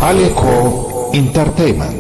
Aleco Entertainment.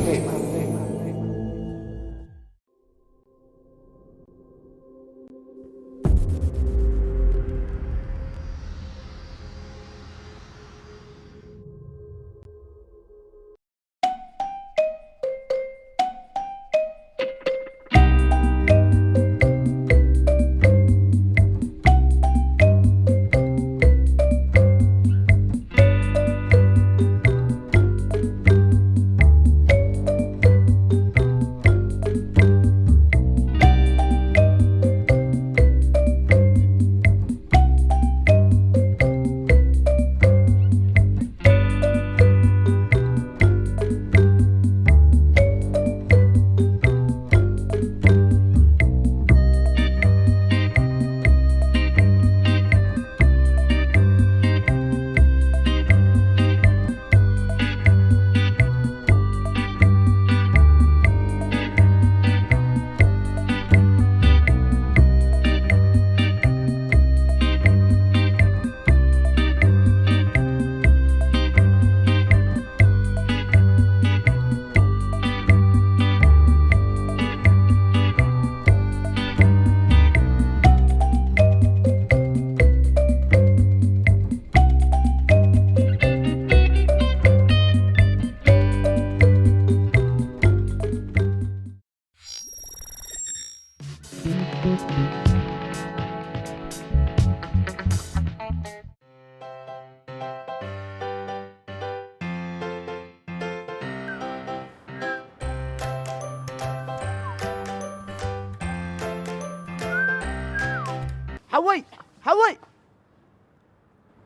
ሓወይ፣ ሓወይ!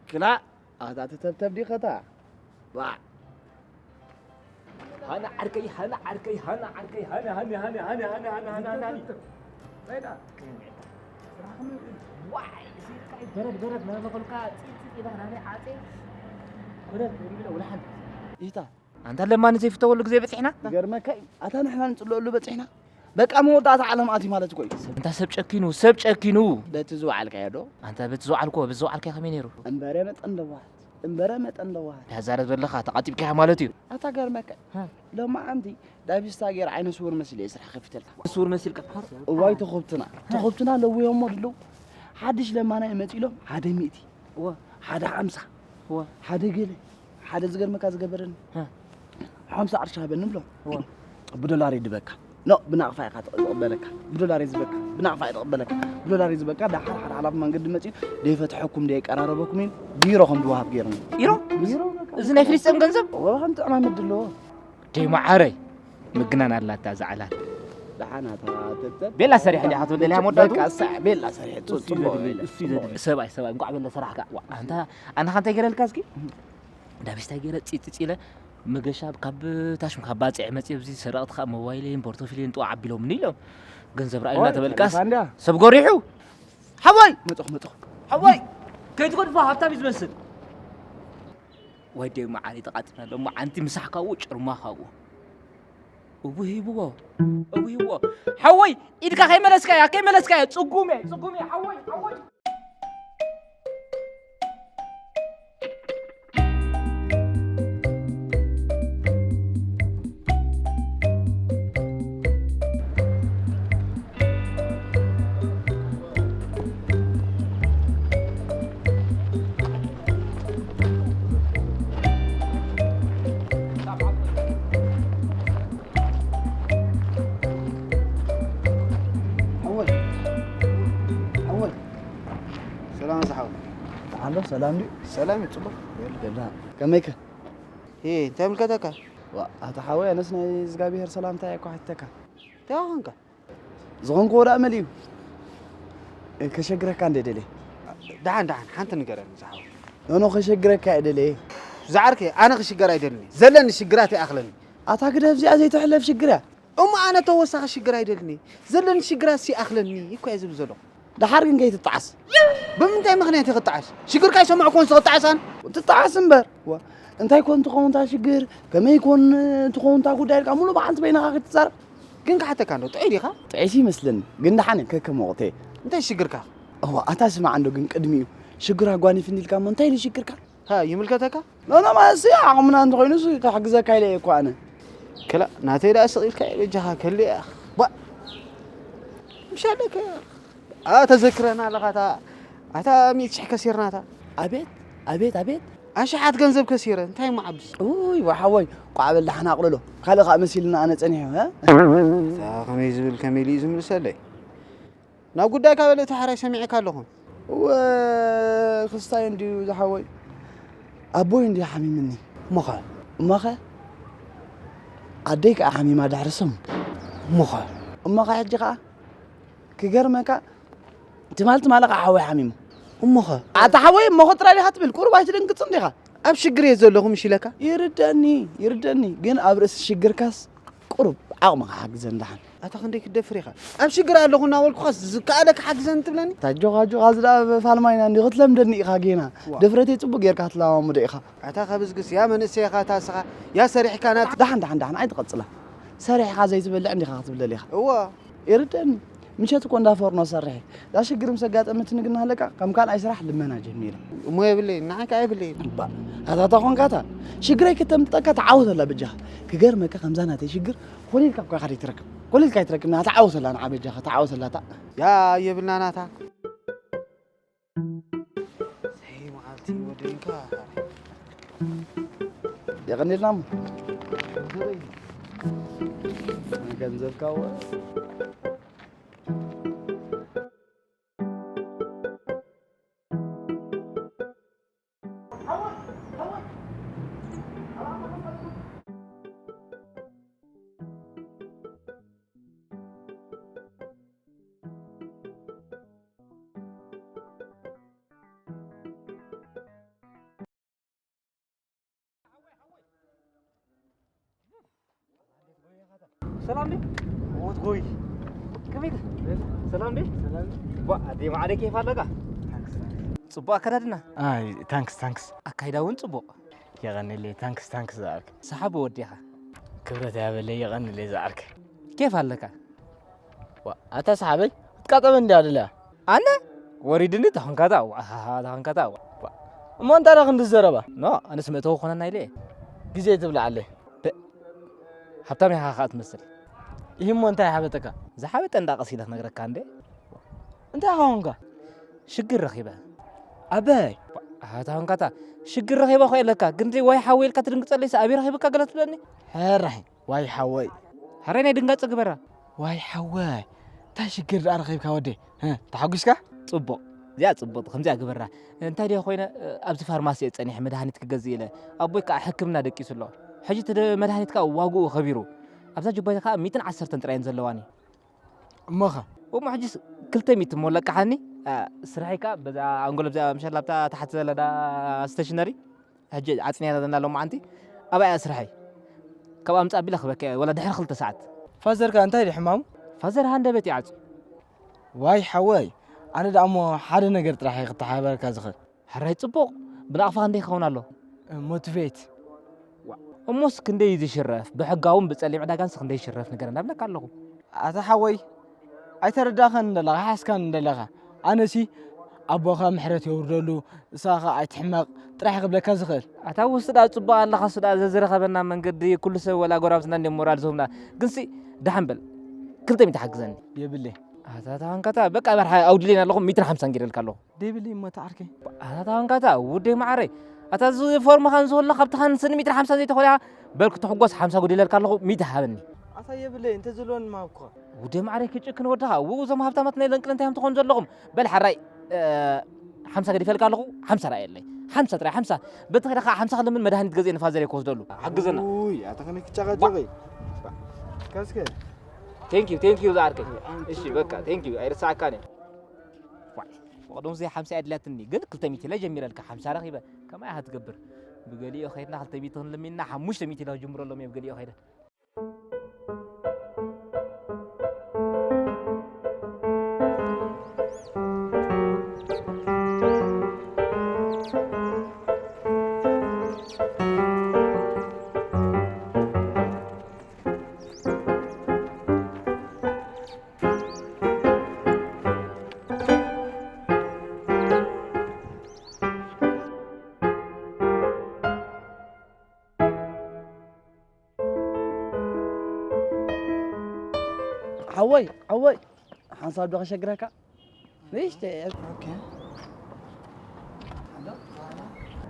ክላ፣ ኣታ ትተብተብ ዲኸታ? ዋዕ! ሃና ዓርከይ፣ ሃና ዓርከይ፣ ሃና ዓርከይ፣ ሃና፣ ሃና፣ ሃና። ዋይ፣ እዚ በረድ፣ በረድ፣ ናበልኩልካ፣ ፂጥ፣ ፂጥ ኢልካ፣ ናበይ ዓፂ? በረድ፣ ወዲሉ፣ ወላ ሓንቲ። ኢታ። ኣንታ ለማኒ ዘይፍተወሉ ግዜ በፂሕና? ይገርመካ እዩ። ኣታ ንሕና ንፅልአሉ በፂሕና። በቃ መወዳእታ ዓለም ኣትዩ ማለት እኮ እዩ። ሰብ፣ እንታ ሰብ ጨኪኑ፣ ሰብ ጨኪኑ። በቲ ዝወዓልካዮ ዶ? ኣንታ በቲ ዝወዓልኩዎ፣ በቲ ዝወዓልካዮ ከመይ ነይሩ? እምበረ መጠን ለዋሃት፣ እምበረ መጠን ለዋሃት። ታዛረብ ዘለኻ ተቓጢብካያ ማለት እዩ። ኣታ ገርመካ። ሃ። ሎማዓንቲ ዳቢስታ ገይረ ዓይነ ስውር መሲለ እየ ስራሕ ከፊተልካ። ስውር መሲልካ? እዋይ ተኸብትና፣ ተኸብትና ለውዮሞ ድለው። ሓድሽ ለማናይ መፂሎም ሓደ ሚእቲ። እዋ። ሓደ ሓምሳ። እዋ። ሓደ ገለ። ሓደ ዝገርመካ ዝገበረኒ። ሃ። ሓምሳ ቅርሺ ሃበኒ ብሎ። እዋ። ብዶላር ይድበካ። ኖ፣ ብናቕፋ ኢኻ ትቕ-፣ ዝቕበለካ። ብዶላር እዩ ዝበካ። ብናቕፋ እዩ ትቕበለካ። ብዶላር እዩ ዝበካ። ደሓር ሓደ ሓላፊ መንገዲ መጺኡ፣ ደይፈትሐኩም፣ ደየቀራረበኩም እዩ። ቢሮ ከም ዝወሃብ ገይሩኒ። ቢሮ? ቢሮ በቃ። እዚ ናይ ፍልስጤም ገንዘብ? ወላ ከም ጥዕማ ምድለዎ። ደይ መዓረይ። ምግናን ኣላታ እዛ ዓላት። ደሓን ኣታ ተብተብ። ቤላ ሰሪሐ እንዲኻ ትብል ደልያ መወዳቱ? በቃ፣ ሳዕ ቤላ ሰሪሐ፣ ጽ-፣ እሱ እዩ ጽቡቕ ዘድሊ፣ ኢለ። እሱ እዩ ዘድሊ። ሰብኣይ፣ ሰብኣይ፣ እንቋዕ በለ ሰራሕካ። ዋ፣ ኣንታ፣ ኣነ ኸ እንታይ ገይረልካ እስኪ? ዳቢስታ ገይረ ፂፅፅ ኢለ መገሻ ካብ ታሽም ካብ ባፅዕ መፅእ ኣብዚ ሰረቕቲ ከዓ ሞባይለይን ፖርቶፊልየን ጥዋ ዓቢሎምኒ ኢሎም ገንዘብ ረኣዩ ኦይ፣ እናተበልካስ ተረፋ እንድያ። ሰብ ጎሪሑ ሓወይ መፅኹ መፅኹ ሓወይ ከይትጎድፎ ሃብታም እዩ ዝመስል ወይ ደይ መዓሪ ተቃጥና ሎ መዓንቲ ምሳሕ ካብኡ ጭርማ ካብኡ እቡ ሂብዎ እቡ ሂብዎ ሓወይ ኢድካ ከይመለስካያ ከይመለስካያ ፅጉም እየ ፅጉም እየ ሓወይ ሓወይ ሓወይ ሓወይ ሰላም ዝሓወይ። ኣሎ ሰላም ድዩ? ሰላም እዩ፣ ጽቡቕ። የለ። ከመይከ? ሄ፣ እንታይ ምልከተካ? ዋ፣ ኣታ ሓወይ፣ ኣነስ ናይ እግዚኣብሔር ሰላምታ እየ እኮ ሓቲተካ። እንታይ ኾንካ? ዝኾንክዎ ደኣ መሊኡ። እ፣ ከሸግረካ እንደ ደልየ። ደሓን፣ ደሓን፣ ሓንቲ ንገረኒ ዝሓወይ። ኖኖ፣ ከሸግረካ እየ ደልየ። ዝዓርከይ፣ ኣነ ክሽገር ኣይደልን'የ። ዘለኒ ሽግራት ይኣኽለኒ። ኣታ ግደፍ፣ እዚኣ ዘይትሕለፍ ሽግር እያ። እሞ ኣነ ተወሳኺ ሽግር ኣይደልን እየ። ዘለኒ ሽግራት ይኣኽለኒ እኮ እየ ዝብል ዘለኹ። ደሓር ግን ከይትጠዓስ። ብምንታይ ምኽንያት እየ ክጠዓስ? ሽግርካ ኣይሰማዕኩዎን ዝኽጠዓስ ኣነ? ትጠዓስ እምበር። ዋ፣ እንታይ ኮን ትኸውን እታ ሽግር? ከመይ ኮን ትኸውን እታ ጉዳይ ኢልካ ሙሉእ መዓልቲ በይንኻ ክትዛረብ? ግን ክሓተካ እንዶ፣ ጥዑይ ዲኻ? ጥዑይሲ ይመስለኒ፣ ግን ደሓን እየ ከከም ወቕተይ። እንታይ ሽግርካ? እዋ፣ ኣታ ስማዕ እንዶ ግን ቅድሚኡ ሽግር ኣጓኒፍኒ ኢልካ እሞ እንታይ ኢሉ ሽግርካ? ታ ይምልከተካ? ኖኖ፣ ማለት ሲ ዓቕምና እንተኾይኑ ሲ ክሕግዘካ ኢለ እየ እኮ ኣነ። ክላ ናተይ ደኣ ስቕ ኢልካ እየ በጃኻ ከልእ እያ። ባ ምሻለከ ኣ ተዘክረና ኣለኻ። እታ ኣታ ሚእቲ ሽሕ ከሲርናታ። ኣቤት፣ ኣቤት፣ ኣቤት። ኣሽሓት ገንዘብ ከሲረ እንታይ እሞ ዓብስ? ውይ፣ ወሓወይ፣ ቋዕ በል ደሓን ኣቕልሎ። ካልእ ኸኣ መሲሉና ኣነ ጸኒሑ፣ እ? እታ ከመይ ዝብል ከመይ ኢሉ እዩ ዝምልሰለይ? ናብ ጉዳይካ በለ፣ እቲ ሓራይ ሰሚዐካ ኣለኹ። እወ፣ ክስታይ እንድዩ ዝሓወይ። ኣቦይ እንድዩ ሓሚምኒ። እሞኸ? እሞኸ? ኣደይ ከኣ ሓሚማ ድሕሪ ስም። እሞኸ? እሞኸ ሕጂ ከኣ? ክገርመካ፣ ትማል ትማል ከኣ ሓወይ ሓሚሙ። እሞኸ? ኣታ ሓወይ እሞኸ ጥራይ ዲኻ ትብል? ቁሩብ ኣይትድንግጽን ዲኻ? ኣብ ሽግር እየ ዘለኹ ምሽ ኢለካ? ይርደኒ፣ ይርደኒ። ግን ኣብ ርእሲ ሽግርካስ ቁሩብ ዓቕምኻ ሓግዘኒ ደሓን። ኣታ ክንደይ ክትደፍር ኢኻ? ኣብ ሽግር ኣለኹ እናበልኩኻስ ዝከኣለካ ሓግዘኒ ትብለኒ? ኣታ ጆኻ፣ ጆኻ፣ እዚ ደኣ ፋልማይና እንዲ ክትለምደኒ ኢኻ ጌና። ዋ። ድፍረተይ ጽቡቕ ጌርካ ክትለማምዶ ኢኻ። ኣታ ካብ ዝግስ ያ መንእሰይ ኢኻ፣ እታ እስኻ ያ ሰሪሕካ ናት ደሓን፣ ደሓን፣ ደሓን፣ ኣይትቐጽላ። ሰሪሕኻ ዘይትበልዕ እንዲኻ ክትብለል ኢኻ። እወ። ይርደኒ። ምሸት እኮ እንዳ ፎርኖ ሰርሐ። እዛ ሽግር ምስ ኣጋጠመትኒ ግን ሃለቃ ከም ካልኣይ ስራሕ ልመና ጀሚረ። እሞ የብለይን፣ ንዓይ ከኣ የብለይን። እባ፣ ኣታ፣ ኣታ ኾንካ እታ ሽግረይ ከተምልጠካ ተዓወተላ በጃኻ። ክገርመካ ከምዛ ናተይ ሽግር ኮሊልካ እኮ ኢኻ ዘይትረክብ። ኮሊልካ ኣይትረክብ፣ ንዓ ተዓወተላ ንዓ በጃኻ፣ ተዓወተላ እታ። ያ የብልና ናታ። ሰይ መዓልቲ ወደንካ። የቐንየልና እሞ። ገንዘብካ እወ። ሰላም ዲ? ሞት ጎይ። ከመይ ዲ? ሰላም ዲ? ሰላም። ዋ፣ ኣደ ማዕረ ኬፍ ኣለካ? ጽቡቕ ኣከዳድና። ኣይ፣ ታንክስ፣ ታንክስ። ኣካይዳ እውን ጽቡቕ። የቐንየለይ፣ ታንክስ፣ ታንክስ ዝኣልክ። ሰሓቢ ወዲ ኢኻ። ክብረት ያበለይ፣ የቐንየለይ ዝኣልክ። ኬፍ ኣለካ? ዋ፣ ኣታ ሰሓበይ፣ ክትቃጠበ እንድያ ደልያ። ኣነ? ወሪድኒ፣ ታኾንካታ፣ ዋ፣ ሃሃ፣ ታኾንካታ፣ ዋ። ዋ። እሞ እንታይ ደኣ ክንዲ ዝዘረባ? ኖ፣ ኣነስ መእተዊ ክኾነና ኢለ እየ። ግዜ ትብልዓለይ። ደ-፣ ሃብታም ኢኻ ኸኣ ትመስል። ይህ እሞ እንታይ ሓበጠካ? ዝሓበጠ እንዳ ቀስ ኢለ ክነግረካ እንዴ። እንታይ ኾንካ? ሽግር ረኺበ። ኣበይ? ኣታ ኾንካታ፣ ሽግር ረኺበ እኮ ኢለካ፣ ግን ዋይ ሓወይ ኢልካ ትድንግጸለይስ ኣበይ ረኺብካ ገለ ትብለኒ? ሕራይ። ዋይ ሓወይ። ሕራይ ናይ ድንጋጸ ግበራ። ዋይ ሓወይ፣ እንታይ ሽግር ደኣ ረኺብካ ወደይ? ህ፣ ተሓጒስካ? ጽቡቕ። እዚኣ ጽቡቕ፣ ከምዚኣ ግበራ። እንታይ ድየ ኮይነ፣ ኣብዚ ፋርማሲ እየ ጸኒሐ መድሃኒት ክገዝእ ኢለ። ኣቦይ ከኣ ሕክምና ደቂሱ ኣሎ። ሕጂ እቲ ደ-፣ መድሃኒት ከኣ ዋግኡ ከቢሩ። ኣብዛ ጅባይ ከኣ ሚእትን ዓሰርተን ጥራይ እየን ዘለዋኒ። እሞኸ? እሞ ሕጂስ ክልተ ሚእቲ እሞ ለቅሓኒ። ኣ፣ ስርሐይ ከኣ በዛ ኣንጎሎ፣ ኣብዚኣ ምሸላ ኣብታ ታሕቲ ዘላ ዳ ስቴሽነሪ። ሕጂ ዓጽንያ ዘላ ሎማዓንቲ ኣባይ እያ ስርሐይ። ካብ ኣምጻ ኣቢለ ክበካ እየ፣ ወላ ድሕሪ ክልተ ሰዓት። ፋዘር ከ እንታይ ድዩ ሕማሙ? ፋዘር ሃንደበት ይዓጹ። ዋይ ሓወይ፣ ኣነ ደኣ እሞ ሓደ ነገር ጥራሕ እየ ክተሓባበረካ ዝኽእል። ሕራይ ጽቡቕ፣ ብናቕፋ ክንደይ ክኸውን ኣሎ? ሞቲቬት። ዋ፣ እሞስ ክንደይ እዩ ዝሽረፍ? ብሕጋውን ብጸሊም ዕዳጋንስ ክንደይ ይሽረፍ ንገረና እብለካ ኣለኹ። ኣታ ሓወይ፣ ኣይተረዳኸን እንደለኻ፣ ሓስካን እንደለኻ። ኣነሲ ኣቦኻ ምሕረት የውርደሉ፣ ንስኻ ኸኣ ኣይትሕመቕ ጥራሕ ክብለካ ዝኽእል። ኣታ ውስጥ ደኣ ጽቡቕ ኣለኻስ ደኣ ዘዝረኸበና መንገዲ ኩሉ ሰብ ወላ ጎረባብትና እንድዮም ሞራል ዝህቡና። ግንሲ ደሓን በል፣ ክልተ ሚእቲ ሓግዘኒ። የብለይ። ኣታ፣ ኣታ፣ ኣንካታ፣ በቃ በርሓ ኣውድሌን ኣለኹ፣ ሚእትን ሓምሳን ጌደልካ ኣለኹ። ደይብለይ እሞ እታ ዓርከይ። ኣታ፣ ኣታ፣ ኣንካታ፣ ውደይ መዓረይ። ኣታ፣ እዚ ፎርምኻን ዝወላ ካብትኻን ስኒ ሚእትን ሓምሳን ዘይተኾልያ፣ በል ክትሕጎስ ሓምሳ ጉዲለልካ ኣለኹ፣ ሚእቲ ሃበኒ። ኣታ የብለይ፣ እንተ ዘለወኒ ምሃብኩኻ። ውደይ መዓረይ ክጭክን ወድኻ፣ እው፣ እዞም ሃብታማት ናይ ለንቅለ እንታይ እዮም ትኾኑ ዘለኹም? በል ሓራይ፣ እ፣ ሓምሳ ገዲፈልካ ኣለኹ፣ ሓምሳ ረኣየለይ። ሓምሳ ጥራይ፣ ሓምሳ። በቲ ኸይዳ ኸዓ ሓምሳ ክልምን መድሃኒት ገዚኤ ንፋዘር እየ ክወስደሉ። ሓግዘና። ውይ፣ ኣታ ከመይ ክጨቃጨቂ? ካስከ? Thank you፣ thank you ዝዓርከይ። እሺ፣ በቃ፣ thank you፣ ኣይረሳዕካን እየ። ዋይ፣ ወቅዶም ዘይ ሓምሳ እያ ድላትኒ፣ ግን ክልተ ሚእቲ ኢለ ጀሚረልካ፣ ሓምሳ ረኺበ። ከማይ ኢኻ ትገብር? ብገሊኡ ኸይድና ክልተ ሚእቲ ክንልም ኢልና፣ ሓሙሽተ ሚእቲ ኢለ ክጅምረሎም እየ ብገሊኡ ኸይደ። ወይ ዓወይ ሓንሳብ ዶ ከሸግረካ ንእሽተ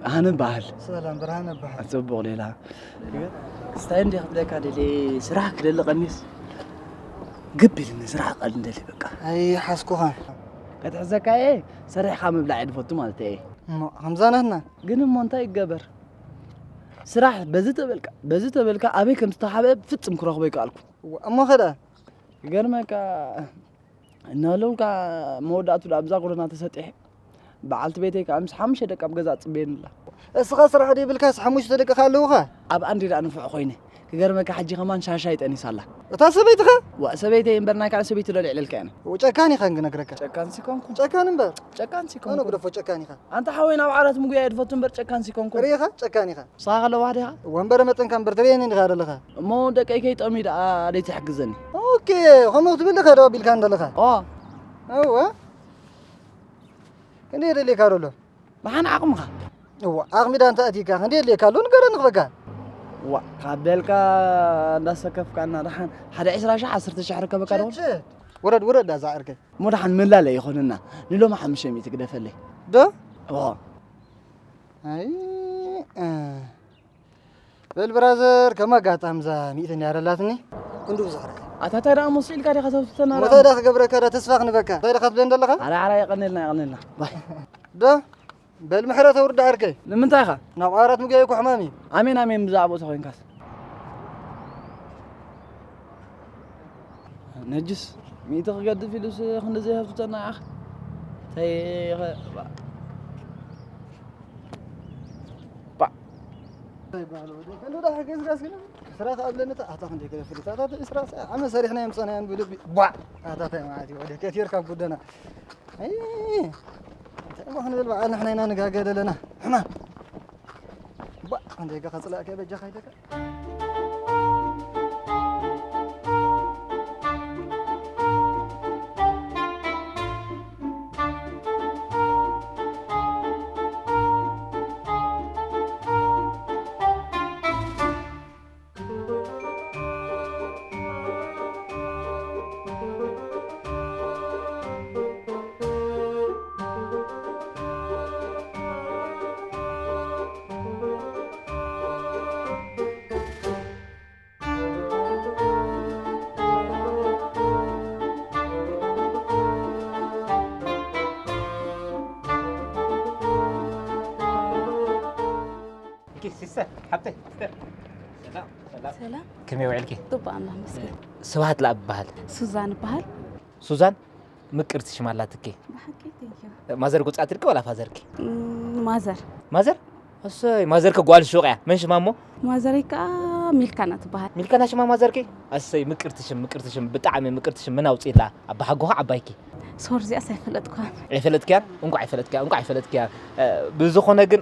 ኣነ በሃል ሰላም ብርሃን በሃል። ጽቡቕ ሌላ ስታይ እንዲ ክብለካ ደሊ ስራሕ ክደሊ ቀኒስ ግብ ኢልኒ ስራሕ ቀል እንደሊ በቃ ኣይ ሓስኩኻ ከትሕዘካ እየ ሰሪሕካ ምብላዕ እየ ድፈቱ ማለት እየ እሞ ከምዛ ናትና ግን እሞ እንታይ ይገበር ስራሕ በዚ ተበልካ በዚ ተበልካ ኣበይ ከም ዝተሓበ ፍጽም ክረኽቦ ይከኣልኩ እሞ ኸዳ ክገርመካ እናለውልካ መወዳእቱ ኣብዛ ጎደና ተሰጢሐ በዓልቲ ቤተይ ከዓ ምስ ሓሙሽተ ደቂ ኣብ ገዛ ፅበየንላ እስኻ ስራሕ ደይብልካስ ሓሙሽተ ደቅኻ ኣለውኻ ኣብ ኣንዲ ደኣ ንፍዕ ኮይነ ክገርመካ ሕጂ ከማን ሻሻይ ጠኒሳ ኣላ እታ ሰበይትኻ ዋ ሰበይተይ እምበር ናይ ካልእ ሰበይቲ ዶ ልዕለልካ እየ ጨካን ኢኻ ክነግረካ ጨካን ሲኮንኩ ጨካን እምበር ጨካን ሲኮንኩ ኣነ ግደፎ ጨካን ኢኻ ኣንታ ሓወይ ናብ ዓራት ምጉያ እየ ድፈቱ እምበር ጨካን ሲኮንኩ ርኢኻ ጨካን ኢኻ ንስኻ ከለዋ ዲኻ ወንበር መጠንካ እምበር ትርእየኒ ዲኻ ዘለኻ እሞ ደቀይ ከይጠምዩ ደኣ ደይትሕግዘኒ ኦኬ ከምኡ ክትብል ዲኻ ደው ኣቢልካ ዘለኻ ኦ እወ ክንደይ የደልየካ ደሎ ብሓን ዓቕምኻ እዋ ዓቕሚ ዳ እንተ ኣቲካ ክንደይ የድልየካ ኣሎ ንገረኒ ክበካ ዋ ካብ በልካ እንዳሰከፍካና ደሓን ሓደ ዕስራ ሺሕ ዓሰርተ ሺሕ ርከበካ ዶ ውረድ ውረድ ዳዛ ዕርከይ እሞ ደሓን መላለይ ይኾነና ንሎሚ ሓሙሽተ ሚእቲ ግደፈለይ ዶ ዋ ኣይ በል ብራዘር ከም ኣጋጣሚ እዛ ሚእቲ እንዲያ ደላትኒ ክንዲ ብዙሕ ርከ ኣታ እንታይ ደኣ መሱ ኢልካ ዲኻ ተውትተና ሞታ ዳ ክገብረካ ዳ ተስፋ ክንበካ እንታይ ዳ ክትብለን ዘለኻ ኣራ ኣራ የቐንልና የቐንልና ባይ ዶ በል ምሕረት ኣውርድ ዓርከይ ንምንታይ ኢኻ ናብ ዓራት ምግቢ እኮ ሕማም እዩ ኣሜን ኣሜን ብዛዕባኡ ተኾይንካስ ነጅስ ሚእቲ ክገድፍ ኢሉስ ክንዲ ዘይሃብቱ ተናዓኽ እንታይ ስራ ከኣብለኒ ኣታ ክንደይ ገለ ፍልጣታት ስራ ዓመት ሰሪሕና የምፀናያን ብልቢ ቧዕ ኣታ ታይ ማለት እዩ ወደ ከቲርካ ጉደና እንታይ እሞ ክንብል በዓል ንሕና ኢና ንጋገ ዘለና ሕማም ቧዕ ክንደይ ገ ከፅላእከ በጃ ካይደካ ሲስተር ሓብተይ ሲስተር ሰላም ሰላም ሰላም ከመይ ውዕልኪ? ጽቡቅ ኣምላኽ መስገን። ስብሃት ለኣብ ይበሃል። ሱዛን ይበሃል። ሱዛን ምቅርቲ ሽም ኣላትኪ። ብሓቂ ቴንኪዩ። ማዘር ጉጻትልኪ ወላ ፋዘርኪ? ማዘር። ማዘር? እሰይ ማዘር ከጓል ሹቅ እያ። መን ሽማ እሞ? ማዘረይ ከኣ ሚልካና ትበሃል። ሚልካና ሽማ ማዘርኪ? ኣሰይ ምቅርቲ ሽም ምቅርቲ ሽም ብጣዕሚ ምቅርቲ ሽም መን ኣውጺላ? ኣባሓጎኻ ዓባይኪ። ሶር እዚኣስ ኣይፈለጥኳን። ኣይፈለጥክያን? እንኳዕ ኣይፈለጥክያ እንኳዕ ኣይፈለጥክያ። ብዝኾነ ግን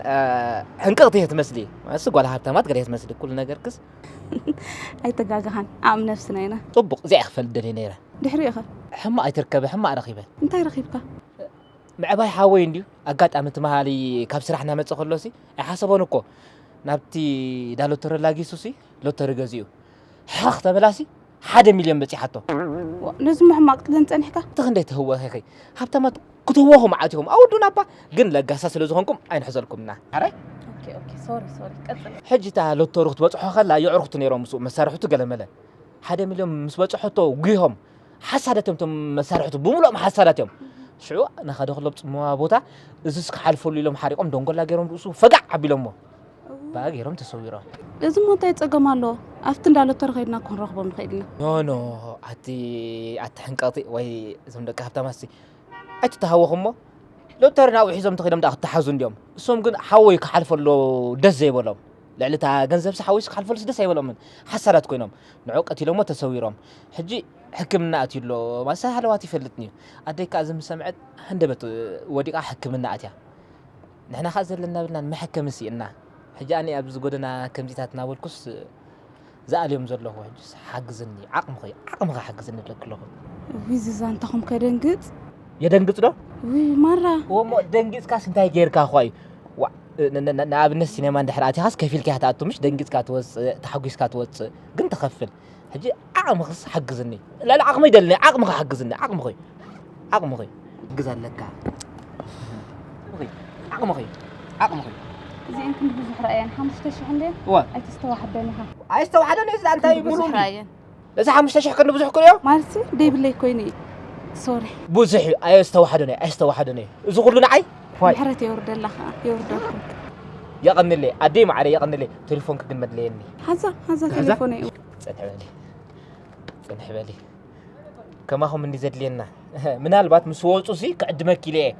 ሕንቅቕቲ እየ ትመስሊ። እሱ ጓል ሃብታማት ገለ እየ ትመስሊ ኩሉ ነገርክስ። ኣይተጋገኻን ዓቕሚ ነብስና ኢና። ጽቡቕ እዚኣ እየ ክፈልጥ ደልየ ነይረ። ድሕሪኡ ኸ? ሕማቕ ኣይትርከቢ ሕማቕ ረኺበ። እንታይ ረኺብካ? ምዕባይ ሓወይ እንድዩ ኣጋጣሚ ትመሃሊ ካብ ስራሕ እናመፀ ከሎሲ ኣይሓሰቦን እኮ ናብቲ ዳሎተሪ ላጊሱሲ ሎተሪ ገዚኡ ሕኽ ተበላሲ ሓደ ሚልዮን በፂሓቶ ነዚ ምሕማቕ ክትለን ፀኒሕካ እቲ ክንደይ ትህወኺ ሃብታማት ክትህወኹ መዓት ኢኹም ኣወዱን ኣባ ግን ለጋሳ ስለ ዝኾንኩም ኣይንሕዘልኩምና ሓራይ ሕጂ እታ ሎተሩ ክትበፅሖ ከላ የዕርኽቱ ነይሮም ምስኡ መሳርሕቱ ገለመለ ሓደ ሚልዮን ምስ በፅሖቶ ጉሆም ሓሳዳት እዮም እቶም መሳርሕቱ ብምሉኦም ሓሳዳት እዮም ሽዑ ናኸደ ክሎም ፅምዋ ቦታ እዙስ ክሓልፈሉ ኢሎም ሓሪቆም ደንጎላ ገይሮም ርእሱ ፈጋዕ ኣቢሎሞ በኣ ገይሮም ተሰዊሮም እዚ ሞ እንታይ ፀገም ኣለዎ ኣብቲ እንዳሎተሪ ከይድና እኮ ክንረኽቦም ንኽእል ኢና ኖ ኖ ኣቲ ኣቲ ሕንቀቕቲ ወይ እዞም ደቂ ሃብታማሲ ኣይትተሃወኹሞ ሎተሪ ናብኡ ሒዞም ተኺዶም ደኣ ክተሓዙ እንዲዮም እሶም ግን ሓወይ ክሓልፈሎ ደስ ዘይበሎም ልዕሊ እታ ገንዘብሲ ሓዊሱ ክሓልፈልሲ ደስ ኣይበሎምን ሓሳዳት ኮይኖም ንዑ ቀቲሎሞ ተሰዊሮም ሕጂ ሕክምና ኣትዩ ኣሎ ማሳ ሃለዋት ይፈልጥኒ እዩ ኣደይ ከዓ እዚ ምስ ሰምዐት ሃንደበት ወዲቓ ሕክምና ኣትያ ንሕና ከዓ ዘለና ብልናን መሐከሚ ስኢና ሕጂ ኣነ ኣብዚ ጎደና ከምዚታት እናበልኩስ ዝኣልዮም ዘለኹ ሕጂስ ሓግዝኒ ዓቕምኺ ዓቕምኺ ሓግዝኒ እብለኪ ኣለኹ። ውይ ዝዛ እንታኹም ከደንግፅ። የደንግፅ ዶ? ውይ ማራ። እሞ ደንጊፅካስ እንታይ ገይርካ እኳ እዩ። ዋእ ን- ን- ን- ንኣብነት ሲኔማ እንድሕር ኣቲኻስ ከፊልካ ኢኻ ትኣቱ፣ ምሽ ደንጊጽካ ትወጽእ፣ ተሓጒስካ ትወጽእ፣ ግን ትኸፍል። ሕጂ ዓቕምኽስ ሓግዝኒ። ልዕሊ ዓቕመይ ደልኒ፣ ዓቕምኻ ሓግዝኒ፣ ዓቕምኸይ። ዓቕምኸይ። ክሕግዝ ኣለካ። ዓቕምኸይ። ዓቕምኸይ። ዓቕምኸይ። እዚአን ክንዲ ብዙሕ ረኣየን፣ ሓሙሽተ ሽሕ እንድየን? እወ። ኣይተስተዋሕደን ኢኻ። ኣይስተዋሕደን እዩ፣ እዛ እንታይ ብዙሕ ሙሉኒ? ረኣየን። እዚ ሓሙሽተ ሽሕ ክንዲ ብዙሕ እኮ እዩ። ማለት ደይብለይ ኮይኑ እዩ። ሶሪ። ብዙሕ እዩ፣ ኣየስተዋሕደን እዩ፣ ኣየስተዋሕደን እዩ። እዚ ኩሉ ንዓይ? ዋይ። ምሕረት የውርደላ ኸዓ፣ የውርደልኩም። የቐንለይ፣ ኣደይ ማዕረ የቐንለይ። ቴሌፎንኪ ግን መድለየኒ። ሓዛ፣ ሓዛ ሓዛ? ቴሌፎነይ እዩ። ጽንሕ በሊ። ጽንሕ በሊ። ከማኹም እንዲ ዘድልየና። ምናልባት ምስ ወጹ ሲ ክዕድመኪ ኢለ እየ።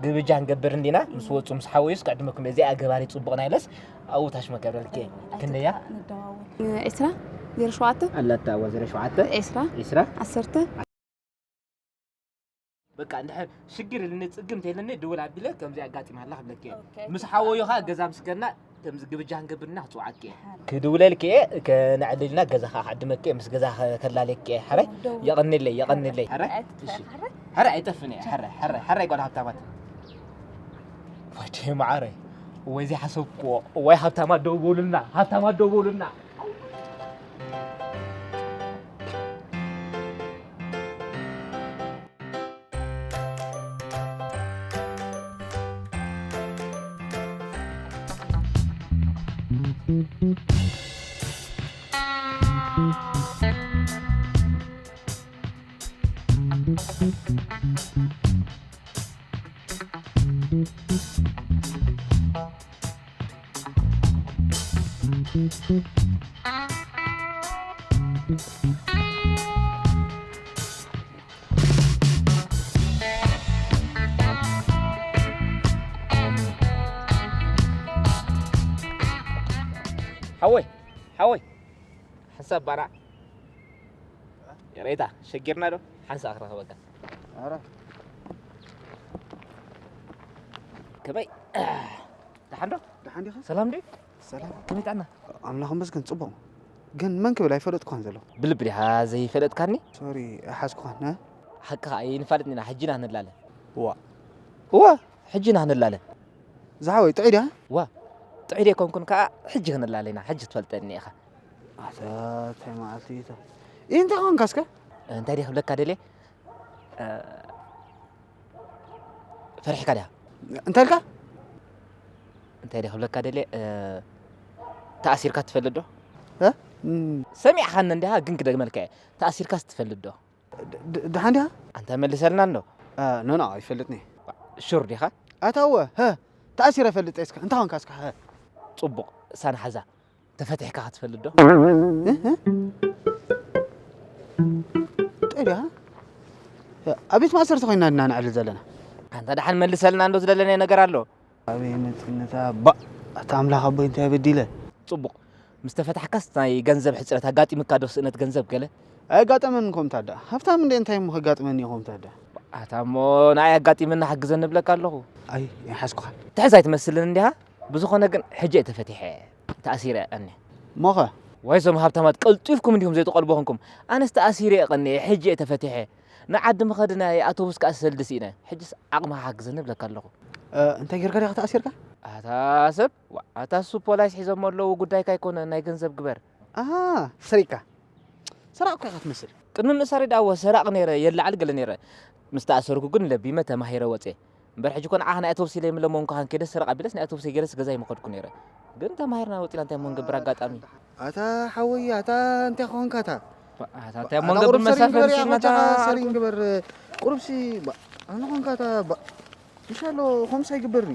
ግብጃ ንገብር እንዲና፣ ምስ ወጹ ምስ ሓወዩስ ክዕድመኩም እየ። እዚኣ ገባሪ ጽቡቕ ናይ ለስ ኣብኡ ታሽ መገብረልኪ እየ። ክንደያ? ንደዋወል። ዒስራ ዜሮ ሸውዓተ? ኣላታ እዋ ዜሮ ሸውዓተ? ዒስራ? ዒስራ? ዓሰርተ? በቃ እንድሕር ሽግር ኢልኒ ጽግም ተይልኒ ድውል ኣቢለ ከምዚ ኣጋጢማ ኣላ ክብለኪ እየ። ኦኬ። ምስ ሓወዩ ኸኣ ገዛ ምስ ከድና ከምዚ ግብጃ ክንገብር ኢና ክጽውዓኪ እየ። ሓረ። ክድውለልኪ እየ፣ ከነዕልልና ገዛ ኸኣ ክዕድመኪ እየ፣ ምስ ገዛ ከ-፣ ከላልየኪ እየ። ሓረ? ደውል። የቐንለይ፣ የቐንለይ። ሓረ? ሓረ? ኣይትጥፋእ፣ እሺ። ሓረ? ሓረ ኣይጠፍን እየ። ሓረ፣ ሓረ፣ ሓረ ጓል ሃብታማት። ወዲ መዓረይ። ወይ ዘይሓሰብክዎ። ወይ ሃብታማት ደው በሉልና፣ ሃብታማት ደው በሉልና። ሓወይ፣ ሓወይ፣ ሓንሳብ ባና ይቕሬታ፣ ሸጊርና ዶ? ሓንሳእ ክረኽበካ። ኧረ። ከመይ? ደሓን ዶ? ደሓን ዲኻ? ሰላም ድዩ? ሰላም። ከመይ ጥዕና? ኣምላኽ ይመስገን፣ ጽቡቕ። ግን መን ክብል ኣይፈለጥኩኻን ዘለኹ። ብልቢ ዲኻ ዘይፈለጥካኒ? ሶሪ፣ ኣይሓዝኩኻን፣ እ? ሓቅኻ፣ ኣይንፋለጥን ኢና፣ ሕጂ ኢና ክንላለ። እዋ። እዋ፣ ሕጂ ኢና ክንላለ። ዝሓወይ፣ ጥዑይ ዲኻ? እዋ፣ ጥዑይ ደይኮንኩን ከኣ፣ ሕጂ ክንላለ ኢና፣ ሕጂ ክትፈልጠኒ ኢኻ። ኣታ፣ እንታይ መዓልቲ እዩ እታ? ኢ፣ እንታይ ኾንካ እስከ? እንታይ ድየ ክብለካ ደልየ? እ፣ ፈሪሕካ ድያ? እንታይ ኢልካ? እንታይ ድየ ክብለካ ደልየ? እ፣ ተኣሲርካ ትፈልጥ ዶ? እ? እም። ሰሚዕኻኒ እንዲኻ፣ ግን ክደግመልካ እየ። ተኣሲርካስ ትፈልጥ ዶ? ድ-፣ ድ-፣ ደሓን ዲኻ? ኣንታ መልሰልና እንዶ። እ፣ ኖ፣ ኖ፣ ኣይፈልጥን እየ። ሹር ዲኻ? ኣታ እወ፣ ሀ፣ ተኣሲረ እፈልጥ እየ። እስከ እንታይ ኾንካ እስከ፣ ሀ? ጽቡቕ፣ እሳና ሓዛ። ተፈቲሕካ ክትፈልጥ ዶ? እ? እ? ጠቢያ? ኣብ ቤት ማእሰርቲ ኮይና ድና ነዕልል ዘለና? ኣንታ ደሓን መልሰልና እንዶ ዝደለናዮ ነገር ኣሎ። ኣበይ መፂእነታ? ባ፣ ኣታ ኣምላኽ ኣቦይ እንታይ በዲለ? ጽቡቕ። ምስ ተፈታሕካስ ናይ ገንዘብ ሕጽረት ኣጋጢምካ ዶ ስእነት ገንዘብ ገለ? ኣየጋጠመን ኮምታ ዳ። ሃብታም እንደ እንታይ እሞ ከጋጥመኒ እዩ ኮምታ ዳ? ኣታ እሞ ንኣይ ኣጋጢምና ሓግዘኒ እብለካ ኣለኹ። ኣይ፣ ይሓዝኩኻ። ትሕዝ ኣይትመስልን እንዲኻ? ብዝኾነ ግን ሕጂ እየ ተፈቲሐ። ተኣሲረ ቀኒ። ሞኸ? ወይ እዞም ሃብታማት ቀልጢፍኩም እንዲኹም ዘይትቐልቡ ኾንኩም። ኣነስ ተኣሲረ ቀኒ፣ ሕጂ እየ ተፈቲሐ። ንዓዲ ምኸዲ ናይ ኣውቶቡስ ከኣ ሰልዲ ስኢነ። ሕጅስ ዓቕምኻ ሓግዘኒ እብለካ ኣለኹ። እ፣ እንታይ ጌርካ ዲኻ ተኣሲርካ? ኣታ ሰብ፣ ዋ፣ ኣታ እሱ ፖላይስ ሒዞሞ ኣለዉ፣ ጉዳይካ ኣይኮነ፣ ናይ ገንዘብ ግበር። ኣሃ፣ ሰሪቅካ። ሰራቕ እኮ ኢኻ ትመስል። ቅድሚ ምእሳረይ ደኣ እወ ሰራቕ ነይረ፣ የለዓል ገለ ነይረ። ምስ ተኣሰርኩ ግን ለቢመ ተማሂረ ወጼ። እምበር ሕጂ እኮ ንዓኻ ናይ ኣውቶቡስ ኢለ የምለመንኩኻን ከይደ ሰረቕ ኣቢለስ ናይ ኣውቶቡሰይ ገይረስ ገዛይ ምኸድኩ ነይረ። ግን ተማሂርና ወጺና እንታይ እሞ ንገብር ኣጋጣሚ። ኣታ ሓወይ፣ ኣታ እንታይ ኾንካ ኣታ? ኣታ እንታይ እሞ ኣታ ንገብር ቁሩብ ሰሪን መሳፈሪ ግበር፣ ስርናታ ያኾቻኻ ሰሪን ኣልኮል። ግበር። ቁሩብሲ፣ ባ-፣ ኣነ ኾንካ ኣታ፣ ባ-፣ ይሻሎ፣ ኾምሳ ይግበርኒ።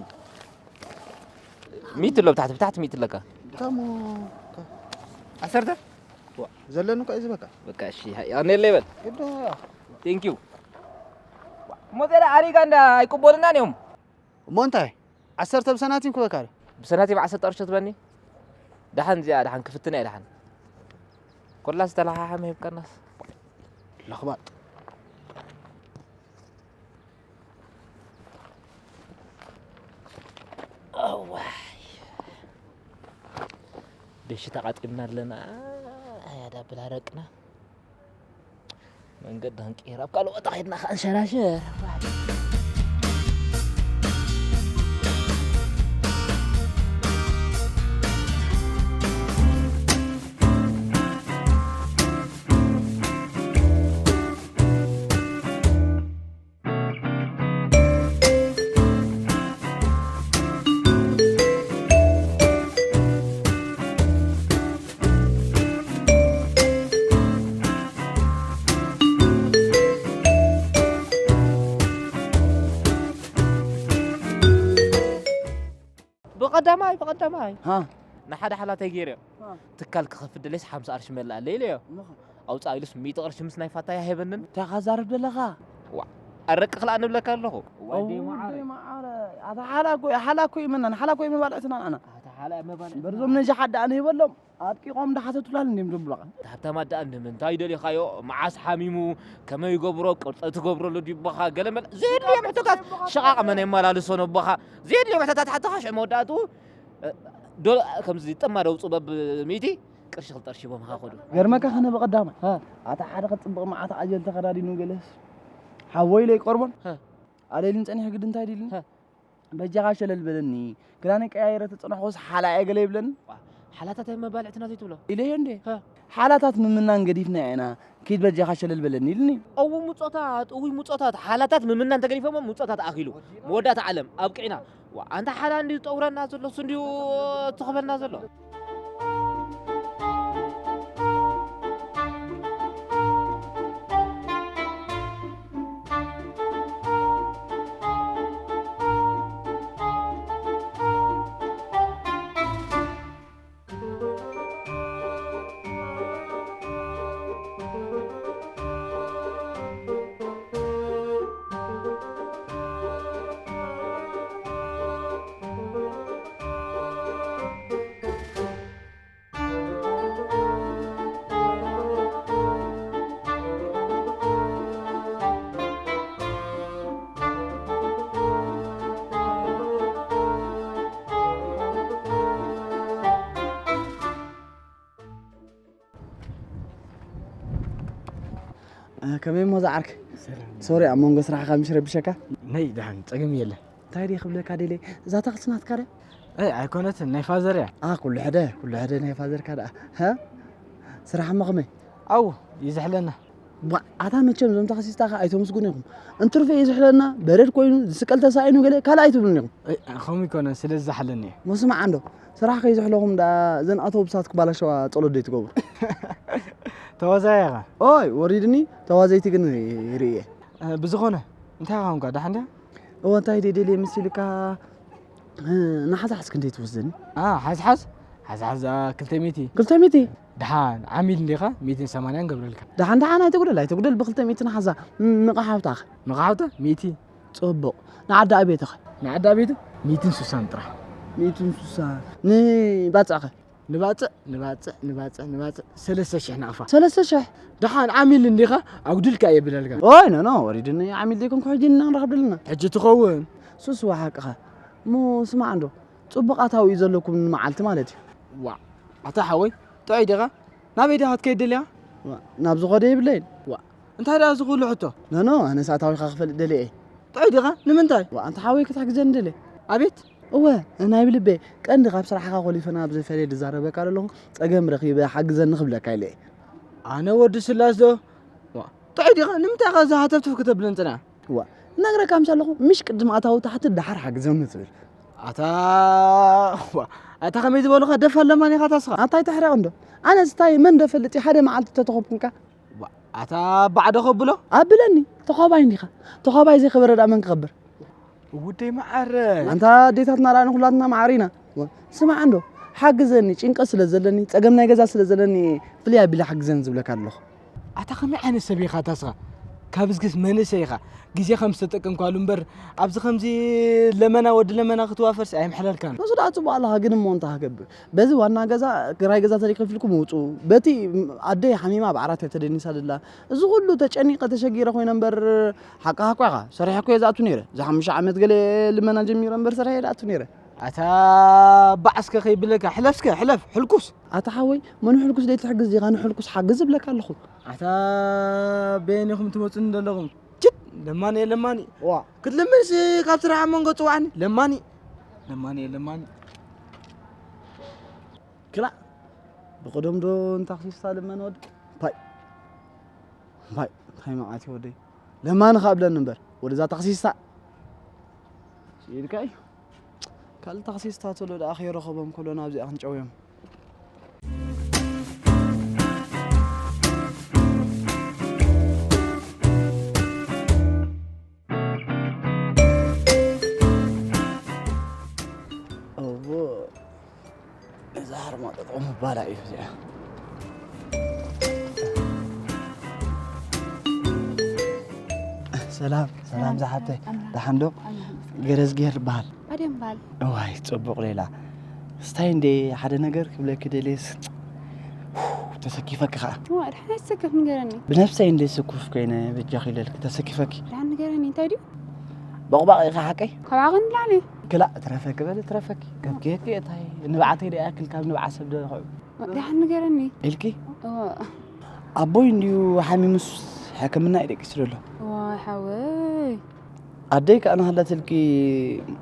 ሚእቲ ኣሎ ብታሕቲ፣ ብታሕቲ ሚእቲ ኣለካ። ታሞ፣ ታ-፣ ዓሰርተ? ዋ፣ ዘለኒ እኮ እዩ ዝበካ። በቃ እሺ፣ ሃ-፣ የቐንየለይ በል። ግዳ። Thank you። ሞቴ ዳ ኣሪጋ እንዳ ኣይቅበሉናን እዮም። እሞ እንታይ? ዓሰርተ ብሰናቲም ክበካ ዶ? ብሰናቲም ዓሰርተ ቅርሺ ትበኒ? ደሓን እዚኣ፣ ደሓን ክፍትና እየ፣ ደሓን። ኮላ ዝተለሓሓመ ሂብካናስ። ለኽባጥ። እዋይ። ደሽ ተቓጢምና ኣለና። ኣያ ዳብል ኣረቅና። መንገዲ ክንቅይር ኣብ ካልእ ቦታ ኸይድና ኸዓ ንሸራሸር። ቀዳማይ ብቐዳማይ ሃ ንሓደ ሓላታይ ገይረ ሃ ትካል ክኸፍት ደለስ ሓምሳ ቅርሺ መላእ ኣለ ኢለዮ። ምኸ ኣውፃ ኢሉስ ሚእቲ ቅርሺ ምስ ናይ ፋታ ኣይሃበንን። እንታይ ኻዛርብ ደለኻ? ዋ ኣረቂ ክልኣ ንብለካ ኣለኹ። ዋይ ደይ መዓረ። ኣታ ሓላ እኮ ሓላ እኮ ይመናን ሓላ እኮ ይመባልዕትና ኣና ኣታ ሓላ መባል በርዞም ነዚ ሓዳ ኣነ ይበሎም ኣጥቂቖም እንዳሓተቱላል እንዲም ድብሉቓ። ሃብታማት ደኣ ንምንታይ ደሊኻዮ? መዓስ ሓሚሙ? ከመይ ይገብሮ? ቅርጸ ትገብረሉ ድዩ ኣቦኻ? ገለ መለ ዘየድልዮም ሕቶታት ሽቓቕ መን የመላልሶ ነቦኻ? ዘየድልዮም ሕቶታት ሓተኻ ሽዑ መወዳእትኡ እ፣ ዶ ከምዚ ጥማ ደውፁ በብ ሚእቲ ቅርሺ ክልጠርሺቦም ሃኸዱ። ገርመካ ከነ ብቐዳማይ ኣታ ሓደ ከፅብቕ መዓት ዓጀል ተኸዳዲኑ ገለስ ሓወይ ኢለ ይቆርቦን ኣሌልን ጸኒሑ ግዲ እንታይ ዲልን በጃኻ ሸለል በለኒ። ክዳነይ ቀያይረ ተጸናሕኩስ ሓላ እየ ገለ ይብለኒ። ሓላታት ኣይ መባልዕትና ዘይትብሎ ኢለዮ እንዴ? ሓላታት ምምናን ገዲፍና ኢና። ኪድ በጃኻ ሸለል በለኒ ኢልኒ። እው ሙጾታት፣ እውይ ሙጾታት፣ ሓላታት ምምናን ተገዲፎሞ ሙጾታት ኣኺሉ። መወዳእታ ዓለም ኣብቂዕና። ዋ፣ ኣንታ ሓላ እንዲ ዝጠውረና ዘሎ፣ እሱ እንዲዩ ትኽበልና ዘሎ። ከመይ እሞ ዝዓርክ? ሶሪ ኣብ መንጎ ስራሕካ ምሽ ረብሸካ? ነይ ደሓን ጸገም የለን። እንታይ ድየ ክብለካ ደልየ? እዛ ታክሲ ናትካ ድያ? ኣይ ኣይኮነትን ናይ ፋዘር እያ። ኣ ኩሉ ሕደ ኩሉ ሕደ ናይ ፋዘርካ ደኣ። ሃ? ስራሕ እሞ ከመይ? ኣው ይዝሕለና። ባ ኣታ መቸም እዞም ታክሲስታ ከ ኣይተመስግኑ ኢኹም። እንትርፊ ይዝሕለና በረድ ኮይኑ ዝስቀል ተሳኢኑ ገለ ካልእ ኣይትብሉን ኢኹም። ኣይ ከምኡ ይኮነ ስለ ዝዛሓለኒ እየ። መስማዕ እንዶ ስራሕ ከይዝሕለኹም ደኣ እዘን ኣውቶቡሳት ክባላሸዋ ጸሎት ዶ ይትገብሩ? ተዋዛያ ኢኻ። ኦይ ወሪድኒ ተዋዘይቲ ግን ይርእየ። ብዝኾነ እንታይ ኾንካ ደሓን ድያ? እወ እንታይ ደደልየ ምስ ኢልካ ንሓዝሓዝ ክንደይ ትወስደኒ? ሓዝሓዝ ሓዝሓዝ ክልተ ሚእቲ። ክልተ ሚእቲ? ደሓን ዓሚል እንዲኻ ሚእትን ሰማንያን ገብረልካ። ደሓን ደሓን ኣይትጉደል ኣይትጉደል ብክልተ ሚእቲ ንሓዛ። ንቕሓውታ ኸ? ንቕሓውታ ሚእቲ። ጽቡቕ። ንዓዲ ኣቤትኸ? ንዓዲ ኣቤቱ ሚእትን ሱሳን ጥራሕ። ሚእትን ሱሳን። ንባጽዕኸ? ንባጽዕ ንባጽዕ ንባጽዕ ንባጽዕ ሰለስተ ሽሕ ናቕፋ። ሰለስተ ሽሕ? ደሓን ዓሚል እንዲኻ ኣጉድልካ እየ ብለልካ። ኦይ ኖ ኖ ወሪድኒ ዓሚል ዘይኮንኩ ሕጂ ኢና ንራኸብ ደለና። ሕጂ ትኸውን። ሱስ ወሓቅኻ። እሞ ስማዕ እንዶ ጽቡቕ ኣታዊ እዩ ዘለኩም ንመዓልቲ ማለት እዩ። ዋ ኣታ ሓወይ ጥዑይ ዲኻ? ናበይ ዲኻ ክትከይድ ደሊኻ? ዋ ናብ ዝኾደ የብለይን። ዋ እንታይ ደኣ እዚ ኩሉ ሕቶ? ኖ ኖ ኣነ ሰዓታዊኻ ክፈልጥ ደልየ እየ። ጥዑይ ዲኻ? ንምንታይ? ዋ ኣንታ ሓወይ ክትሕግዘኒ ደልየ። ኣቤት እወ ናይ ብልበይ ቀንዲ ካብ ስራሕኻ ኮሊፈና ብዝፈለየ ዝዛረበካ ዘለኹ ጸገም ረኺበ ሓግዘኒ ክብለካ ኢለ እየ። ኣነ ወዲ ስላስ ዶ? ዋ፣ ጥዑይ ዲኻ? ንምንታይ ኢኻ እዚ ሃተፍተፍ ክተብለኒ ጽኒሕካ? ዋ፣ እነግረካ ምስ ኣለኹ ምሽ ቅድም ኣታዊ ታሕቲ ደሓር ሓግዘኒ ትብል። ኣታ ዋ፣ ኣታ ከመይ ዝበሉኻ ደፋር ለማኒ ኢኻ ታስኻ? ኣታ ኣይትሕረቕ እንዶ። ኣነ ስታይ መን ዶ ፈልጥ እዩ ሓደ መዓልቲ ተተኸብኩንካ? ዋ፣ ኣታ ባዕዶ ከብሎ? ኣብለኒ፣ ተኸባይ እንዲኻ። ተኸባይ ዘይከበረ ደኣ መን ክኸብር? ውደይ መዓረ። ኣንታ ኣዴታትና ደኣ ንኹላትና መዓር ኢና። ዋ፣ ስማዕ እንዶ፣ ሓግዘኒ፣ ጭንቀት ስለ ዘለኒ፣ ጸገም ናይ ገዛ ስለ ዘለኒ፣ ፍልይ ኣቢለ ሓግዘኒ ዝብለካ ኣለኹ። ኣታ ከመይ ዓይነት ሰብ ኢኻ ኣታ ስኻ? ካብ እስክስ መንእሰይ ኢኻ። ግዜኻ ምስ ተጠቀምካሉ እምበር፣ ኣብዚ ከምዚ ለመና ወዲ ለመና ክትዋፈርሲ ኣይምሕለልካን። ንሱ ደኣ ጽቡቕ ኣለኻ፣ ግን እሞ እንታይ ክገብር? በዚ ዋና ገዛ፣ ክራይ ገዛ ተደይ ከፊልኩም ውጹ። በቲ ኣደይ ሓሚማ ኣብ ዓራት እያ ተደኒሳ ደላ። እዚ ኩሉ ተጨኒቐ ተሸጊረ ኮይነ እምበር፣ ሓቅኻ እኮ ኢኻ። ሰሪሐ እኮ እየ ዝኣቱ ነይረ። እዚ ሓሙሽተ ዓመት ገለ ልመና ጀሚረ እምበር፣ ሰሪሐ እየ ዝኣቱ ነይረ። ኣታ ባዕ እስከ ከይብለካ፣ ሕለፍ እስከ፣ ሕለፍ፣ ሕልኩስ። ኣታ ሓወይ፣ መን ሕልኩስ ደይ ትሕግዝ ዲኻ? ንሕልኩስ ሓግዝ እብለካ ኣለኹ። ኣታ በየን ኢኹም ትመጹኒ ዘለኹም? ችት፣ ለማኒ እየ፣ ለማኒ። ዋ። ክትልምንሲ ካብ ስራሕ ኣብ መንጎ ጽዋዕኒ፣ ለማኒ። ለማኒ እየ፣ ለማኒ። ክላእ፣ ብቕደም ዶ ንታክሲስታ ልመን ወዲ? ፓይ። ፓይ፣ እንታይ መዓት እዩ ወደይ? ለማኒ ከብለኒ እምበር፣ ወደዛ ታክሲስታ። ኢልካ እዩ። ካልእ ታክሲስታ ተሎ ደኣ ከይረኸቦም ከሎ ናብዚኣ ክንጨውዮም። እዎ፣ ቁም ባላ እዩ እዚኣ። ሰላም ሰላም፣ ዝሓብተ ኣምላኽ። ደሓን ዶ? ኣምላኽ። ገረዝጌር ይበሃል። ኣደም በሃል። እዋይ፣ ጽቡቕ ሌላ። ስታይ እንዴ፣ ሓደ ነገር ክብለኪ ደልየስ፣ ተሰኪፈኪ ኸኣ። እዋ፣ ድሓን ኣይትሰከፍ፣ ንገረኒ። ብነብሰይ እንዴ ስኩፍ ኮይነ፣ በጃኺ ኢለልኪ፣ ተሰኪፈኪ። ድሓን ንገረኒ፣ እንታይ ድዩ? ቦቕባቕ ኢኺ ሓቀይ? ካብ ዓቐን ንላዕሊ። ክላእ፣ ትረፈኪ በሊ፣ ትረፈኪ። ከም ኬክ እንታይ፣ ንብዓተይ ዶ ይኣክል፣ ካብ ንብዓት ሰብ ዶ ይኸዑ? ድሓን ንገረኒ። ኢልኪ? እዋ። ኣቦይ እንድዩ ሓሚሙስ ሕክምና እዩ ደቂሱ ዘሎ። እዋ፣ ሓወይ። ኣደይ ከኣ እናሃለትልኪ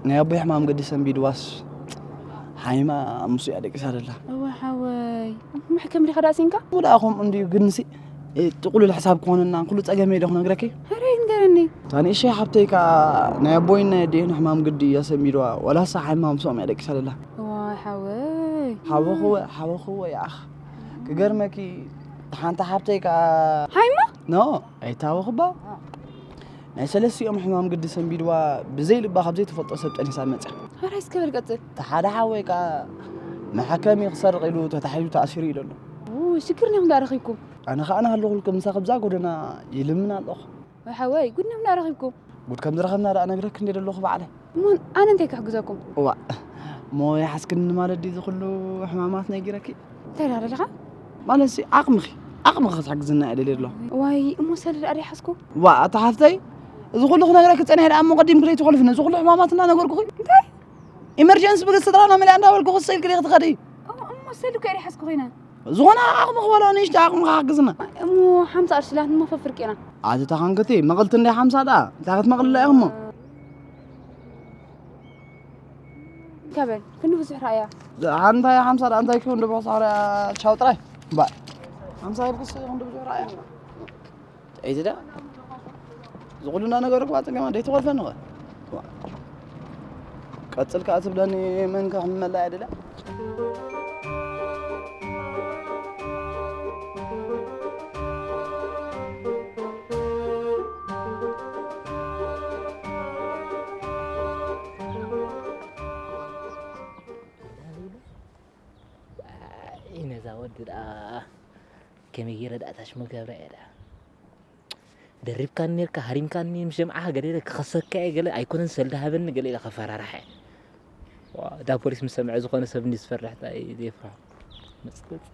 ናይ ኣቦይ ሕማም ገዲ ሰንቢድዋስ ሓሚማ ኣብ ምስኡ እያ ደቂሳ ዘላ። እዋ ሓወይ፣ መሕከም ዲኻ ደኣ ሲንካ? እሞ ደኣ ከምኡ እንድዩ፣ ግንሲ፣ እ፣ ጥቕሉል ሕሳብ ክኾነና ኩሉ ጸገመይ ዶ ክነግረኪ? ሕረይ ንገረኒ። እታ ንእሸይ ሓብተይ ከኣ ናይ ኣቦይን ናይ ኣዴን ሕማም ግዲ እያ ሰንቢድዋ፣ ዋላሳ ሓሚማ ምስኦም እያ ደቂሳ ዘላ። እዋ ሓወይ። ሓወኽወ፣ ሓወኽወ ይኣኽ። ክገርመኪ፣ ሓንቲ ሓብተይ ከኣ ሓሚማ? ኖ፣ ኣይታወኽባ። ናይ ሰለስቲኦም ሕማም ግዲ ሰንቢድዋ ብዘይ ልባ ካብ ዘይትፈልጦ ሰብ ጠኒሳ መጽያ። ሕራይ እስከ በል ቀጽል። እቲ ሓደ ሓወይ ከኣ መሐከሚ ክሰርቕ ኢሉ ተታሒዙ ተኣሲሩ ኢሉ ኣሎ። ው፣ ሽግር ኔኹም ደኣ ረኺብኩም? ኣነ ኸኣ ናሃለኹልኩም ምሳኺ ብዛ ጎደና ይልምን ኣለኹ። ወይ ሓወይ፣ ጉድ ኔኹም ደኣ ረኺብኩም? ጉድ ከም ዝረኸብና ደኣ ነግረኪ እንዴ ዘለኹ ባዕለይ። እሞ ኣነ እንታይ ክሕግዘኩም? እዋ፣ እሞ ይሓዝክኒ ማለት ድዩ እዚ ኩሉ ሕማማት ነጊረኪ? እንታይ ደኣ ደለኻ? ማለትሲ ዓቕምኺ፣ ዓቕምኺ ክትሕግዝና እየ ደልየ ኣለኹ። ዋይ፣ እሞ ሰለ ደኣ ደይሓዝኩ? ዋ፣ ኣታ ሓፍተይ፣ እዚ ኩሉ ክነግረኪ ጸኒሐ ደኣ እሞ ቀዲምኪ ደይትኾልፍኒ። እዚ ኩሉ ሕማማት እናነገርኩኺ? እንታይ? ኢመርጀንሲ ብግስጥራና መሊኣ እንዳበልኩ ክስ ኢልኪ ዲኺ ትኸዲ? እሞ፣ እሞ ሰሉ ከ ደይሓዝኩ ኮይነ? ዝኾነ ዓቕምኺ በሎ፣ ንእሽቶ ዓቕምኺ ሓግዝና። እሞ ሓምሳ ቅርሺ ላት እሞ ፈፍርቂ ኢና። ኣቲ ተኻንክቲ፣ መቕልቲ እንደ ሓምሳ ደኣ፣ እንታይ ክትመቕልላ ኢኺ እሞ? ከበል፣ ክንዲ ብዙሕ ረኣያ። ሓንታይ ሓምሳ ደኣ እንታይ ክውን ድብሖ ሳራ ቻው ጥራይ። ባ። ሓምሳ ይብክስ ክንዲ ብዙሕ ረኣያ። እዚ ደኣ ዝኹልና ነገር እኮ ኣጸገማ ደይ ትቆልፈኒ ኸ። ቀጽል ከኣ ትብለኒ መን ከሕምመላ እያ ደላ። ኣይ፣ ነዛ ወዲ ደኣ ከመይ ገይረ ደኣ ታሽሙ ገብራ እየ ደኣ። ደሪብካኒ ኔርካ፣ ሃሪምካኒ፣ ምስ ጀምዓኻ ገለ ኢለ ክኸሰካ እየ፣ ገለ ኣይኮነን ሰልዲ ሃበኒ፣ ገለ ኢለ ከፈራርሓ እየ። ዋ፣ እዳ ፖሊስ ምስ ሰምዐ ዝኾነ ሰብ እንድዩ ዝፈርሕ፣ እንታይ እዩ ዘየፍርሖ? መጽለጽ።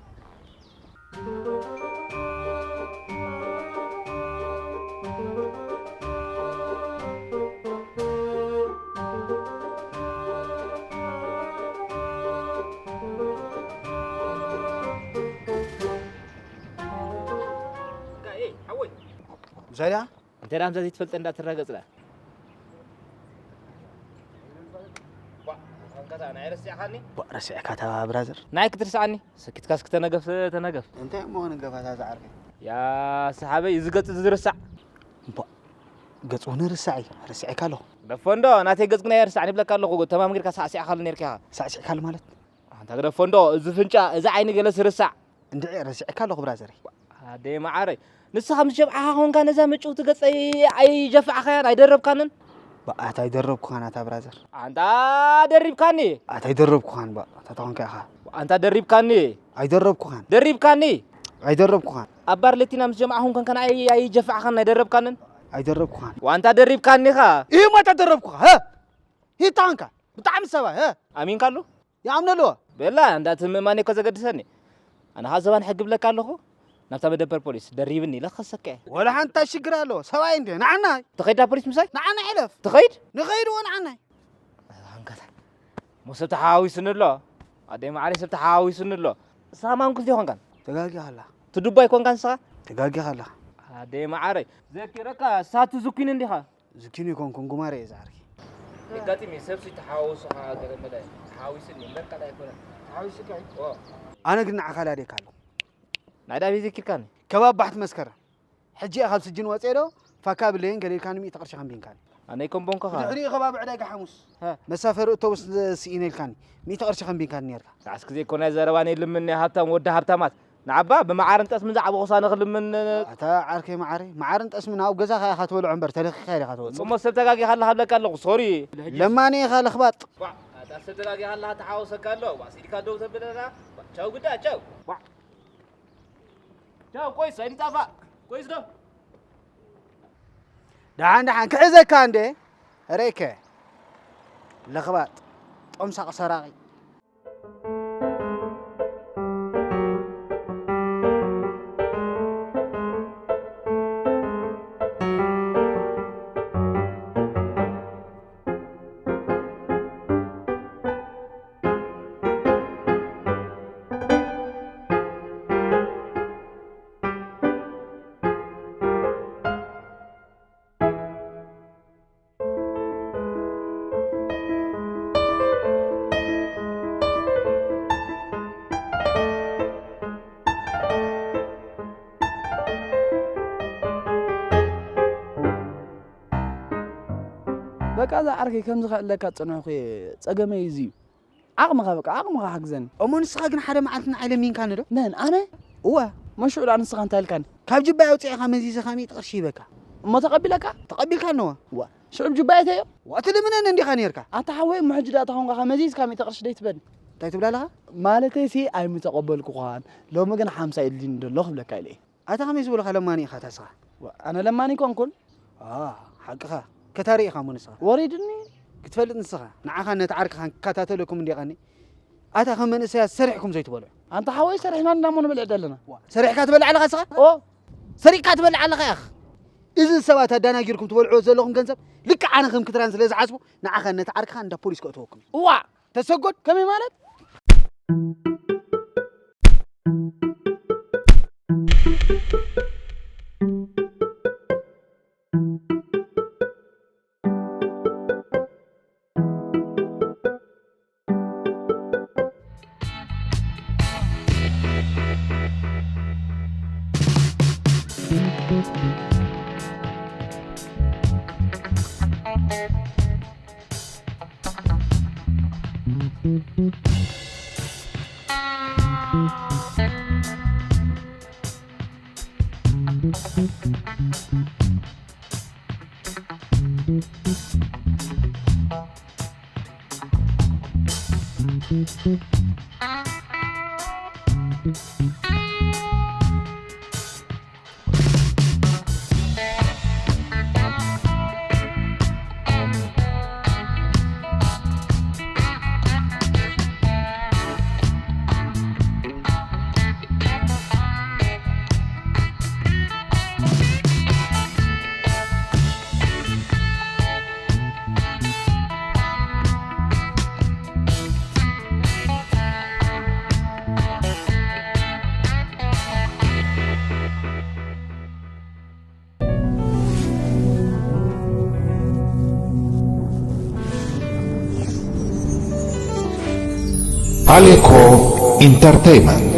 ዛያ? እንታይ ደኣ፣ ከምዛ ዘይትፈልጠ እንዳትራገጽ ደኣ። ዋ፣ ኣንካታ ናይ ረሲዕኻኒ? ዋ፣ ረሲዕካ ተባ ብራዘር። ናይ ክትርስዓኒ? ሰኪትካስ ክተነገፍ፣ ተነገፍ። እንታይ እሞ ክንገፋታ ዝዓርከይ? ያ ሰሓበይ፣ እዚ ገጽ እዚ ዝርሳዕ? እምቧ፣ ገጽ እውን ርሳዕ እዩ። ረሲዕካ ኣለኹ። ደፎ እንዶ፣ ናተይ ገጽ ግን ኣይርሳዕን ይብለካ ኣለኹ። ተማም ጌርካ ሳዕሲዕካሉ ኔርካ ኢኻ። ሳዕሲዕካሉ ማለት? ኣንታ ግደፎ እንዶ፣ እዚ ፍንጫ፣ እዚ ዓይኒ ገለስ ርሳዕ። እንድዒ ረሲዕካ ኣለኹ ብራዘረይ። ኣደይ መዓረይ፣ ንስኻ ምስ ጀምዓኻ ኾንካ ነዛ ምጭውቲ ገጸይ ኣይጀፋዕኻያን ኣይደረብካንን? ኣታ ኣይደረብኩኻን ኣታ ብራዘር። ኣንታ ደሪብካኒ። ኣታ ኣይደረብኩኻን ባ፣ ኣታ ተኾንካ ኢኻ። ኣንታ ደሪብካኒ። ኣይደረብኩኻን። ደሪብካኒ። ኣይደረብኩኻን። ኣብ ባር ለቲና ምስ ጀምዓኹም ኮንካ ንዓይ ኣይጀፋዕኻን ኣይደረብካንን? ኣይደረብኩኻን። ዋንታ ደሪብካኒ ኢኻ። ኢሂ፣ ሞታ ደረብኩኻ፣ ሀ? ሂታ ኾንካ። ብጣዕሚ ሰብኣይ፣ ሀ? ኣሚንካሉ? ይኣምነሉ። በላ፣ እንዳ ትምእማን እኮ ዘገድሰኒ። ኣነ ኸኣ ዘባን ሕጊ ብለካ ኣለኹ። ናብታ መደበር ፖሊስ ደሪብኒ ኢለ ክኸሰካ እየ። ወላ ሓንቲ ሽግር ኣለዎ። ሰብኣይ እንዴ፣ ንዓናይ። ትኸይድ ናብ ፖሊስ ምሳይ? ንዓናይ ሕለፍ። ትኸይድ? ንኸይድ እዎ ንዓናይ። ሃንካታ። እሞ ሰብ ተሓዋዊሱኒ ኣሎ። ኣደይ መዓረይ ሰብ ተሓዋዊሱኒ ኣሎ። ንስኻ ማንኩስ ዲኾንካን? ተጋጊኻ ኣላ። ትዱባ ኣይኮንካን ንስኻ? ተጋጊኻ ኣላ። ኣደይ መዓረይ። ዘኪረካ፣ ሳቱ ዝኩን እንዲኻ? ዝኪኑ ይኮንኩን ጉማረ እየ ዝዓርኪ። የጋጥም እዩ፣ ሰብሲ ተሓዋውሱኻ ገለ መለ ተሓዋዊሱኒ እምበር ካልእ ኣይኮነን። ተሓዋዊሱካ እዩ? ኦ። ኣነ ግን ንዓኻ ላደካ ኣለኹ። ናይ ዳቤት ዘኪርካኒ? ከባብ ባሕቲ መስከረም። ሕጂ እየ ካብ ስጅን ወፅየ ዶ፣ ፋካ ብለየን ገለ ኢልካኒ ሚእቲ ቅርሺ ከንቢንካኒ። ኣነ ኣይኮን ቦንኮኻ? ብድሕሪኡ ከባቢ ዕዳጋ ሓሙስ። ሃ። መሳፈሪ ኣውቶቡስ ስኢነ ኢልካኒ፣ ሚእቲ ቅርሺ ከንቢንካኒ ነይርካ። ንዓስ ግዜ እኮ ናይ ዘረባ ነይ ልምኒ ሃብታም ወዲ ሃብታማት። ንዓባ ብመዓርን ጠስምን ዝዓበኹስ ኣነ ክልምን። ኣታ ዓርከይ መዓረይ፣ መዓርን ጠስምን ኣብ ገዛኻ ኢኻ ትበልዖ እምበር ተለኺኻ ኢኻ ትወጽእ። እሞ ሰብ ተጋጊኻ ኣለኻ እብለካ ኣለኹ፣ ሶሪ። ለማኒ ኢኻ ለኽባጥ። ዋ፣ ኣታ ሰብ ተጋጊኻ ኣለኻ ተሓዋውሰካ ኣሎ። ዋ፣ ስኢልካ ደው ተብለና። ቻው ግዳ ቻው። ቻው ቆይስ ኣይንጣፋእ። ቆይስ ዶ? ደሓን ደሓን ክሕዘካ እንዴ? ሬከ ለኽባጥ ጦምሳቕ ሰራቒ። በቃ እዛ ዓርከይ ከምዚ ከዕለካ ዝጸንሕኩ እየ፣ ጸገመይ እዚ እዩ። ዓቕምኻ በቃ ዓቕምኻ ሓግዘኒ። እሞ ንስኻ ግን ሓደ መዓልቲ ንዓይ ለሚንካኒ ዶ? መን ኣነ? እወ። መሽዑ ደኣ ንስኻ እንታይ ኢልካኒ? ካብ ጅባይ ኣውፂእኻ መዚዝኻ ሚእቲ ቅርሺ ሂበካ። እሞ ተቐቢለካ? ተቐቢልካ እነወ። ዋ ሽዑ ጅባይ ኣተዮ? ዋ ትልምነኒ እንዲኻ ነርካ። ኣታ ሓወይ እሞ ሕጂ ደኣ ተኾንካ መዚዝካ ሚእቲ ቅርሺ ደይትበኒ። እንታይ ትብላ ኣለኻ? ማለተይሲ ኣይምተቐበልኩኻን ሎሚ ግን ሓምሳ ኢድሊኒ ደሎ ክብለካ ኢለ እየ። ኣታ ከመይ ዝበልኻ ለማኒ ኢኻ ታስኻ? ዋ፣ ኣነ ለማኒ ኮንኩን? ኣ፣ ሓቅኻ። ከታሪ ኢኻ እሞ ንስኻ። ወሪድኒ። ክትፈልጥ ንስኻ። ንዓኻን ነቲ ዓርክኻን ክከታተለኩም እንዲኻኒ። ኣታ ከም መንእሰያት ሰሪሕኩም ዘይትበልዑ። ኣንታ ሓወይ ሰሪሕና እንዳ እሞ ንበልዕ ዘለና። ዋ፣ ሰሪሕካ ትበልዕ ኣለኻ ንስኻ? ኦ። ሰሪሕካ ትበልዕ ኣለኻ ያኽ። እዚ ሰባት ኣዳናጊርኩም ትበልዕዎ ዘለኹም ገንዘብ ልክዕ ኣነ ከም ክትራን ስለ ዝሓስቡ ንዓኻን ነቲ ዓርክኻን እንዳ ፖሊስ ከእትወኩም። እዋ። ተሰጎድ ከመይ ማለት? Aleco Entertainment.